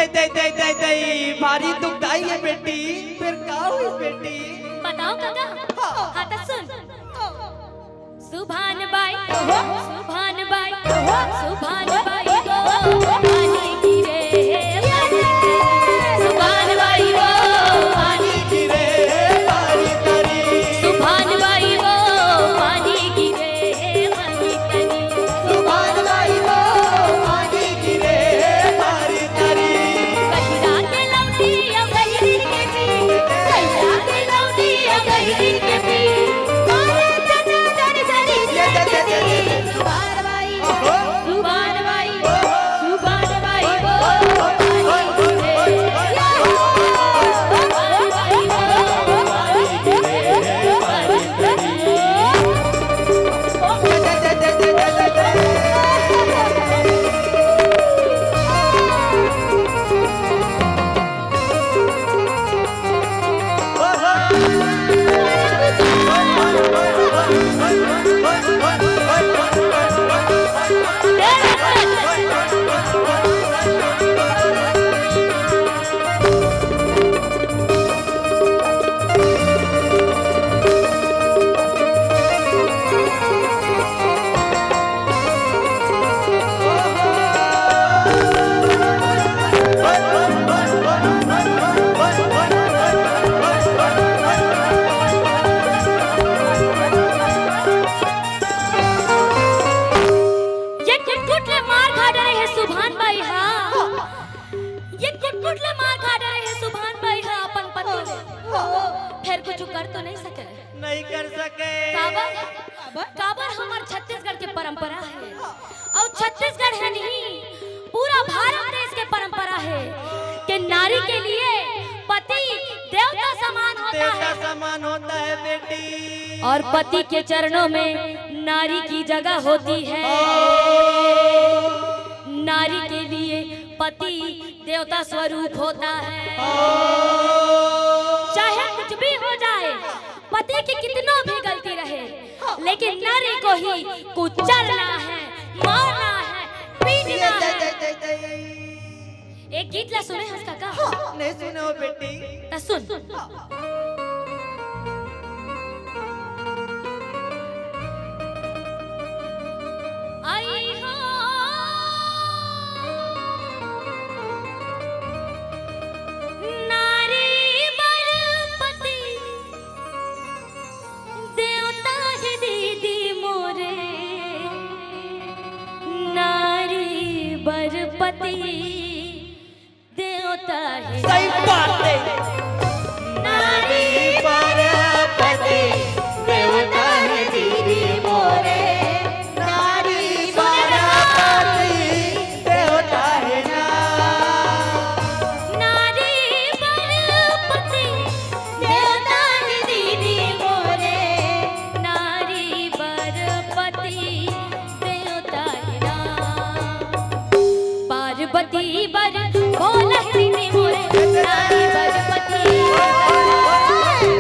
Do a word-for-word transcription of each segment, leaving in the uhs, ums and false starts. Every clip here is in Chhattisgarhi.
दे दे दे दे, भारी दुखदाई हे बेटी। फेर का होइस बेटी? बताओ काका। हाँ। हाँ त सुन। सुभान बाई, सुभान बाई, सुभान बाई वो पानी गिरे, पानी गिरे। सुभान बाई वो पानी गिरे, पानी गिरे। सुभान बाई वो पानी गिरे, पानी गिरे। सुभान बाई वो पानी गिरे, पानी गिरे। गहिरा के लौंडी अउ गहिरी के पीर, गहिरा के लौंडी अउ गहिरी के पीर। ये कुटकुट ले मार खा डरे हे सुभान बाई हा। ये कुटकुट ले मार खा डरे हे सुभान बाई हा अपन पति ले। फेर कुछु कर तो नहीं सके। नहीं कर सके। काबर? काबर हमर छत्तीसगढ़ के परंपरा हे। अउ छत्तीसगढ़ हे नहीं, पूरा भारत देश के परंपरा हे कि नारी के लिए पति देवता समान होता देवता है। समान होता है बेटी। और पति के चरणों में नारी की जगह होती है। हाँ। नारी के लिए पति देवता स्वरूप होता है। हाँ। चाहे कुछ भी हो जाए, पति की कितनो भी गलती रहे, लेकिन नारी को ही कुचलना है, मारना है, पीटना ये दे, है। दे, दे, दे। एक गीत ला सुने हस काका? हाँ, नहीं सुने हो बेटी। त सुन। हाँ। आई हो नारी बर पति देवता हे दीदी मोरे, नारी बर पति देवता हे। सही बात हे। नारी बर पति देवता हे दीदी मोरे, नारी बर पति देवता हे ना। नारी बर पति देवता हे दीदी मोरे, नारी बर पति देवता हे ना। पार्वती बर भोला हे दीदी मोरे, नारी बर पति।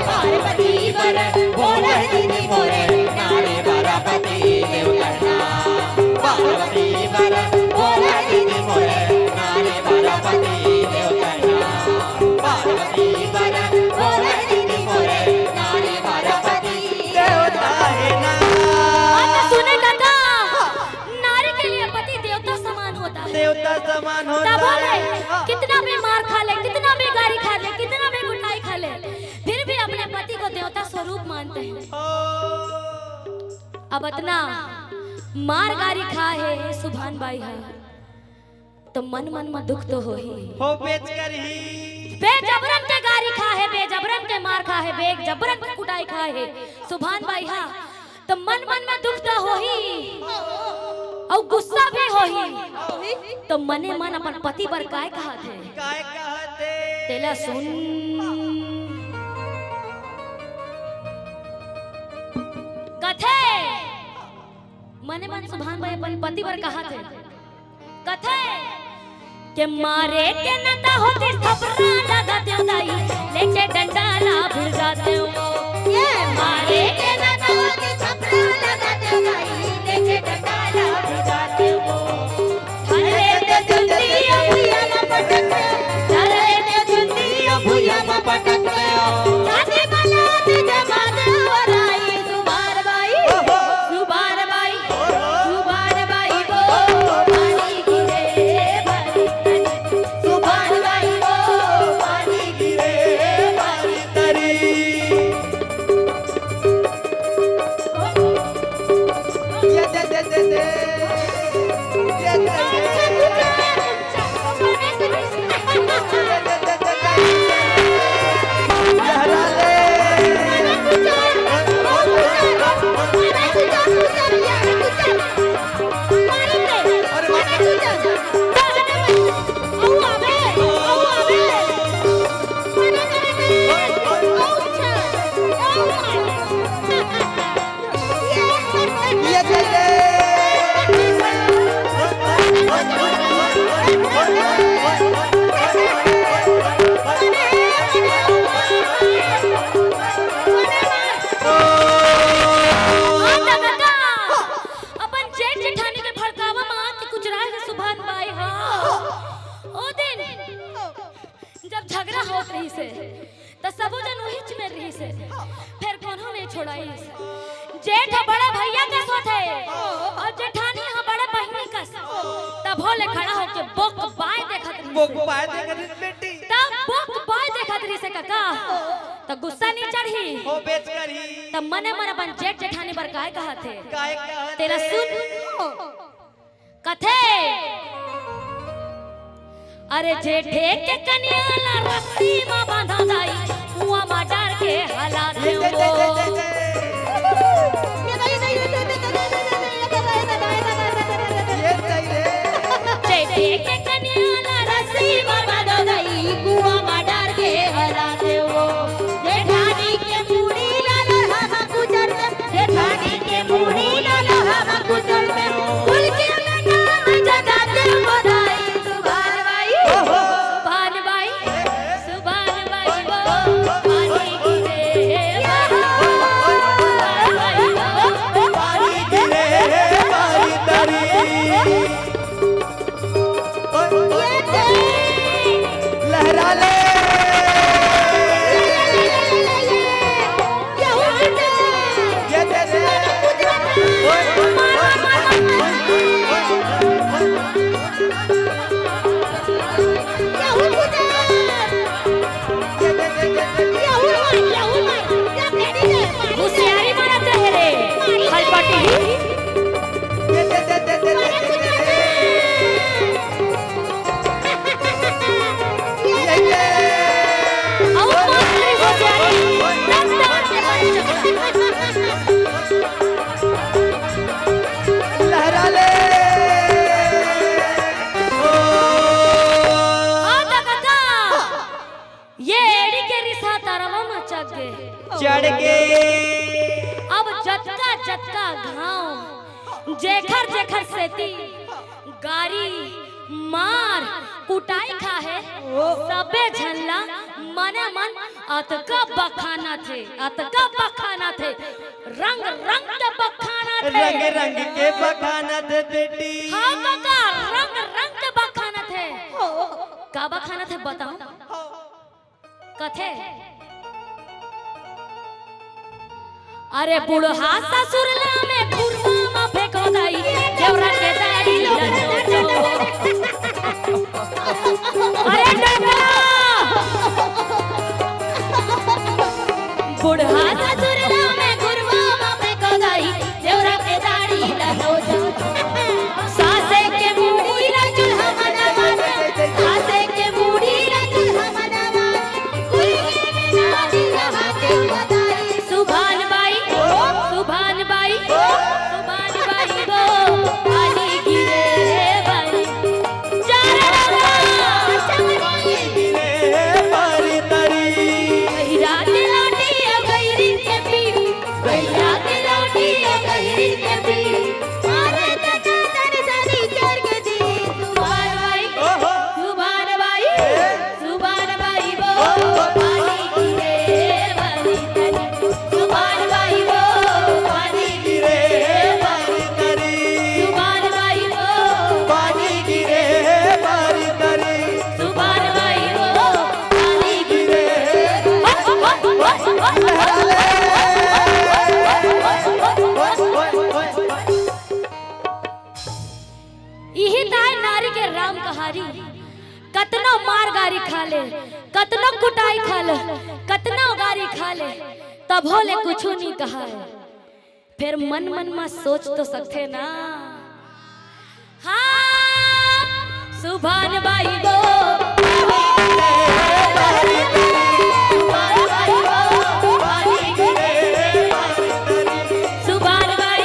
पार्वती बर भोला हे दीदी मोरे, नारी बर पति देवता हे ना। पार्वती बर भोला हे दीदी मोरे, नारी बर पति देवता हे ना। पार्वती बर भोला हे दीदी मोरे, नारी बर पति देवता हे ना। हाँ, त सुने काका, नारी के लिए पति देवता समान होता है। देवता समान होता तब बोले, है। हाँ। कितना भी मार खा ले, कितना भी गारी खा ले, कितना भी कुटाई खा ले, फिर भी अपने पति को देवता स्वरूप मानते हैं। ओ। अब अतना मार गारी खा हे सुभान बाई हा, त मन मन म दुख तो होही। हो, बेच कर ही। बेजबरन के गारी खा हे, बेजबरन के मार खा हे, बेजबरन के कुटाई खा हे सुभान बाई हा, त मन मन म दुख तो होही, अउ गुस्सा भी होही। त मने मन अपन पति बर काय कहत हे? काय कहत हे? तेला सुन। कथे, मने मन सुभान बाई अपन पति बर कहत हे। कथे के मारे के नता होतिस थपरा लगा देव दाई, लेके डंडा ला भिड़ जातेव। ये मारे के नता होतिस थपरा लगा देव दाई, लेके डंडा ला भिड़ जातेव। हले ते चुंदी अपिया ला पटक छोड़ाइस, फेर कोनो नहीं छोड़ाइस। जेठ ह बड़े भैया कस होथे अउ जेठानी ह बड़े बहिनी कस। तभो ले खड़ा होके बोक बाय देखत रहिस। बोक बाय देखत रहिस बेटी। तब बोक बाय देखत रहिस कका, त गुस्सा नहीं चढ़ही। हो बेच करही। तब मने मन अपन जेठ जेठानी बर काय कहत हे? काय कहत तेला हे? सुन। कथे, अरे जेठे के कनिया ला रस्सी म बांधा दाई, कुआं म डार के हला ये दे, दे, दे, वो। दे, दे। ये दे, ये दे, ये दे। जेठे के कनिया ला रस्सी म बांधा दाई, कुआं म डार के हला वो। जेठानी के मुड़ी ला लोहा म कुचल दे, जेठानी के मुड़ी ला लोहा म कुचल दे, कुल के नाम जगा दे वो दाई। सुभान बाई, ओहो। सुभान बाई, सुभान बाई वो, पानी गिरे, सुभान बाई वो, पानी गिरे, बारी तारी। लहरा ले। ये दे दे। ये दे दे, ये दे दे। होशियारी मारत रहे रे, हलपटी। ये दे दे, दे दे, दे दे। लहरा ले। ओ। आ, ता, ता, ता। ये एड़ी के रिसा तरवा म चढ़ गे। चढ़ गे। अब जतका, जतका घांव, जेखर, जेखर सेती गारी, मार, कुटाई खाहे, ओ। सबे झन ला मने मन अतका बखानत हे, अतका बखानत हे, रंग रंग के बखानत हे। रंग रंग के बखानत हे बेटी। हाँ कका, रंग रंग के बखानत हे। ओ। का बखानत हे बताओ? कथे, अरे बुढ़हा ससुर ला में घुरवा म फेंको दाई, देवरा के दाढ़ी ल नोचो। अरे डोकरा, बुढ़हा ससुर ला में घुरवा म फेंको दाई, देवरा के दाढ़ी ल नोचो। सासे के मुड़ी ला चूल्हा म दबा दे, सासे के मुड़ी ला चूल्हा म दबा दे। सुभान बाई, सुभान बाई, सुभान बाई गो, पानी गिरे बारी। चारा लगा। गहिरा के लौटी, गहिरी के पी, गहिरा के लौटी, गहिरी के पी। मारे त चादर सरी चढ़ के दी, सुभान बाई, ओहो। सुभान बाई। ए। सुभान बाई वो, पानी गिरे बारी तनी। सुभान बाई वो, पानी गिरे बारी तनी। सुभान बाई वो, पानी गिरे बारी तनी। सुभान बाई वो, पानी गिरे। इही ताय नारी के राम कहारी। कतनो मार गारी खा ले, कतनो कुटाई खा ले, कतनो गारी खा ले, तभो ले कुछु नहीं कहा है। फेर मन मन म सोच तो सकथे ना। हाँ, सुभान बाई वो, सुभान बाई।